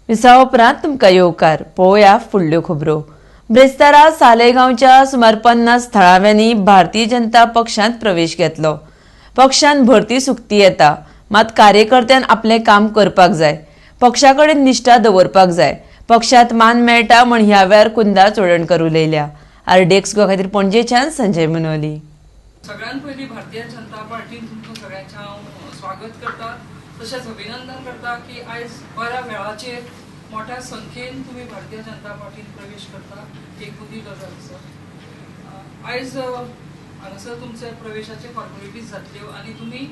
विसावा उपरांत तुमकां येवकार. पळोवया फुडल्यो खबरो. ब्रेस्तारा सालेगांवच्या सुमार 50 थळाव्यांनी भारतीय जनता पक्षांत प्रवेश घेतलो. पक्षान भरती सुकती येता, मात कार्यकर्त्यान आपलें काम करपाक जाय, पक्षा कडेन निश्ठा दवरपाक जाय. पक्षात मान मेळटा म्हण ह्या वेळार कुंदा चोडणकर उलयल्या. आरडीएक्स गोवा खातीर पणजेच्यान संजय मुनोली. सगळ्यात पयलीं भारतीय जनता पार्टीन तुमकां सगळ्यांचें हांव स्वागत करता, तशेंच अभिनंदन करता की आयज बऱ्या वेळाचेर मोठ्या संख्येन तुमी भारतीय जनता पार्टीन प्रवेश करता, एक बरी गजाल आसा. आयज हांगासर तुमचे प्रवेशाचे फॉर्मेलिटीज जातल्यो आनी तुमी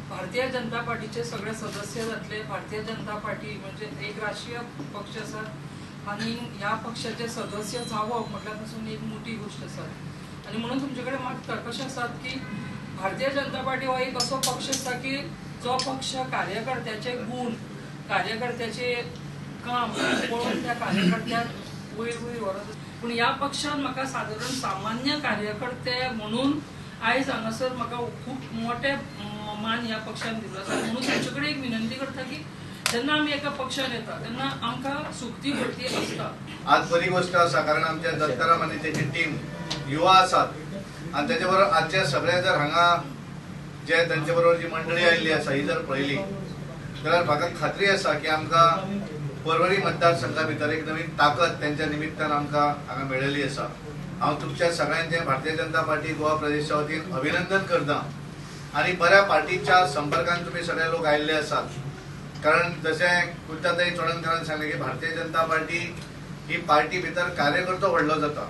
भारतीय जनता पार्टीचे सगळे सदस्य जातले. भारतीय जनता पार्टी म्हणजे एक राष्ट्रीय पक्ष आसा आनी ह्या पक्षाचे सदस्य जावप म्हटल्यार पासून एक मोठी गोश्ट आसा. आनी म्हणून तुमचे कडेन मागता, कशें आसात की भारतीय जनता पार्टी हो एक असो पक्ष आसा की जो पक्ष कार्यकर्त्याचे गुण, कार्यकर्त्याचे काम पळोवन त्या कार्यकर्त्याक वयर वयर व्हरत. पूण ह्या पक्षान म्हाका सादारण सामान्य कार्यकर्ते म्हणून आयज हांगासर म्हाका खूब मोठे मान ह्या पक्षान दिल्लो आसा. म्हणून तुमचे कडेन एक विनंती करता की जेन्ना आमी एका पक्षान येता तेन्ना आमकां सुकती भरती आसता. आज बरी गोष्ट आसा, कारण आमच्या दत्ताराम आनी तेची टीम युवा आसात आनी तेजे बरोबर आजचे सगळे जर हांगा जे तेंचे बरोबर जी मंडळी आयिल्ली आसा, ही जर पळयली जाल्यार म्हाका खात्री आसा की आमकां पर्वरी मतदारसंघा भितर एक नवीन ताकद तेंच्या निमित्तान आमकां हांगा मेळिल्ली आसा. हांव तुमच्या सगळ्यांचें भारतीय जनता पार्टी गोवा प्रदेशा वतीन अभिनंदन करता आनी बऱ्या पार्टीच्या संपर्कान तुमी सगळे लोक आयिल्ले आसात, कारण जशें कुंदाताई चोडणकरान सांगलें की भारतीय जनता पार्टी ही पार्टी भितर कार्यकर्तो व्हडलो जाता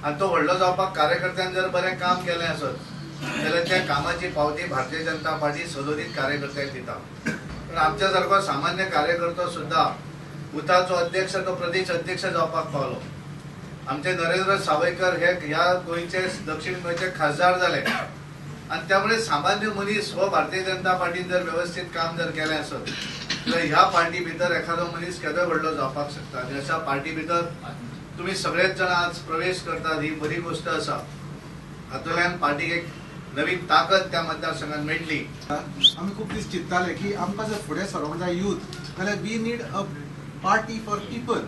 आनी तो व्हडलो जावपाक कार्यकर्त्यान जर बरें काम केलें आसत जाल्यार त्या कामाची पावती भारतीय जनता पार्टी सदोदीत कार्यकर्त्यांक दिता. पण आमच्या सारको सामान्य कार्यकर्तो सुद्दां बुथाचो अध्यक्ष, तो प्रदेश अध्यक्ष जावपाक पावलो. आमचे नरेंद्र सावयकर हे ह्या गोंयचे, दक्षिण गोंयचे खासदार जाले आनी त्यामुळे सामान्य मनीस हो भारतीय जनता पार्टीन जर व्यवस्थित काम जर केलें आसत जाल्यार ह्या पार्टी भितर एखादो मनीस केदोय व्हडलो जावपाक शकता. आनी अशा पार्टी भितर तुमी सगळेच जाण आज प्रवेश करतात, ही बरी गोश्ट आसा. हातूंतल्यान पार्टीक एक नवीन ताकद त्या मतदारसंघात मेळटली. आमी खूब दीस चिंतताले की आमकां जर फुडें सरोंक जाय यूथ जाल्यार we need a party for people,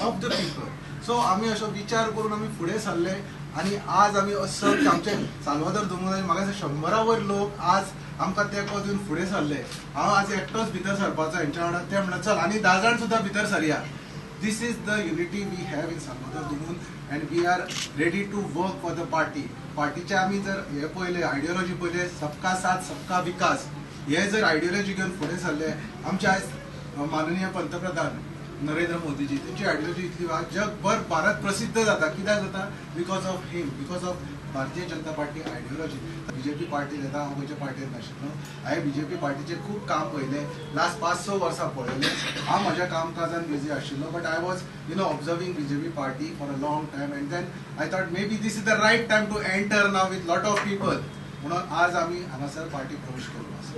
of the people. So आमी असो विचार करून आमी फुडें सरले आनी आज आमी असो आमचे साल्वादोर दोंगर, म्हाका दिसता 100 वयर लोक आज आमकां तेंको दिवन फुडें सरले. हांव आज एकटोच भितर सरपाचो हेंच्या वांगडा, ते म्हणटा चल आनी 10 जाण सुद्दां भितर सरया. This is the unity we have in Salvador Dumon and we are ready to work for the party. पार्टीचे आमी जर हे पळयले, आयडियोलॉजी पळयले, सबका साथ सबका विकास हे जर आयडियोलॉजी घेवन फुडें सरले, आमचे आयज माननीय पंतप्रधान नरेंद्र मोदीजी, तेंची आयडियोलॉजी इतली जगभर भारत प्रसिद्ध जाता. कित्याक जाता? Because of him, because of Bharatiya Janata Party ideology. BJP पार्टीन येता, हांव खंयच्या पार्टीन नाशिल्लो. हांवें बीजेपी पार्टीचें खूब काम पळयलें, लास्ट 5-6 वर्सां पळयलें. हांव म्हज्या कामकाजान बिजी आशिल्लो, but I was observing BJP party for a long time and then I thought maybe this is the right time to enter now with lot of people. म्हणून आज आमी हांगासर पार्टी प्रवेश केल्लो आसा.